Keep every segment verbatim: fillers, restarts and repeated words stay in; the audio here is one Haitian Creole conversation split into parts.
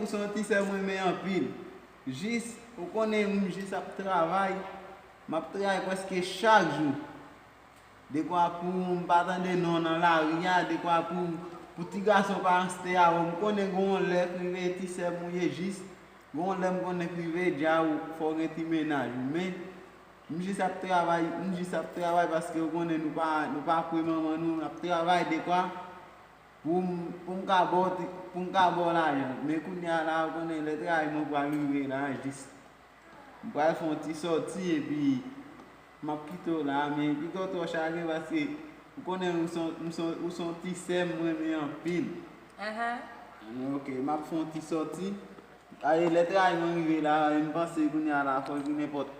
Se yon ti sè m renmen anpil. Jis, ou konnen, m jis ap travay. M ap travay prèske chak jou. Dekwa pou m pa tande non nan lari a, dekwa pou, pou ti gason pa anste avè w. M konnen gen yon lè k rive ti sè m ou ye jis. Gen yon lè m konnen k rive dja ou fò w gen ti mennaj ou. Men, m jis ap travay, m jis ap travay paske ou konnen nou pa, nou pa kwe manman nou, n ap travay dekwa pou m, pou m ka ba w ti, pou m ka ba w lajan. Men kounye a la, ou konnen lè travay mwen pral rive la, jis m pral fè yon ti sòti epi m ap kite w la, men pito twò chaje paske m konnen ou son, m son, ou son ti sè m renmen anpil. Ahan. Ok, m ap fè yon ti sòti. Aye, lè travay mwen rive la, e m panse kounye a la, fò l vin nenpòt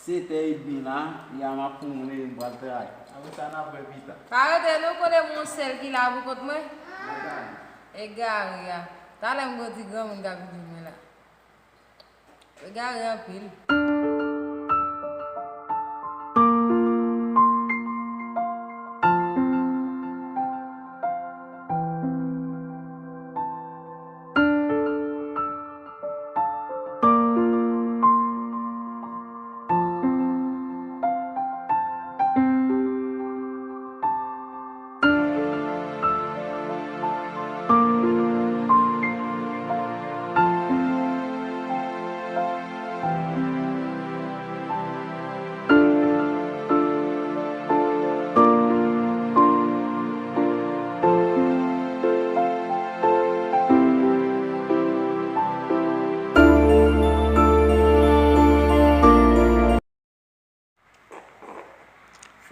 sèt è edmi la, ya m ap pran mwen e m pral travay. Apre sa, n ap wè pita. Pa rete non, konnen m yon sèl ki la pou kont mwen. Egare a. Talè m gon ti granmoun k ap vin jwenn mwen la. Egare anpil.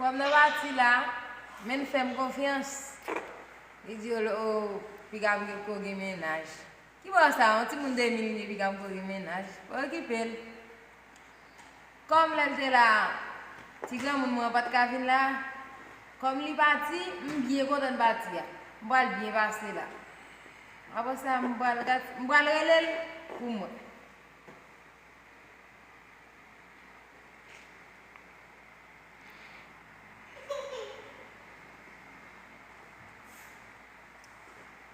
Frè m nan pati la, men l fè m konfyans. Li di, o, o, piga pou yo gen mennaj. Ki bò sa, yon timoun de mil li piga pou yo gen mennaj. Pa okipe l. Kòm lè l te la, ti granmoun mwen an pa t ka vin la. Kòm li pati, m byen kontan l pati a. M pral byen pase la. Apre sa, m pral gat-, m pral rele l pou mwen.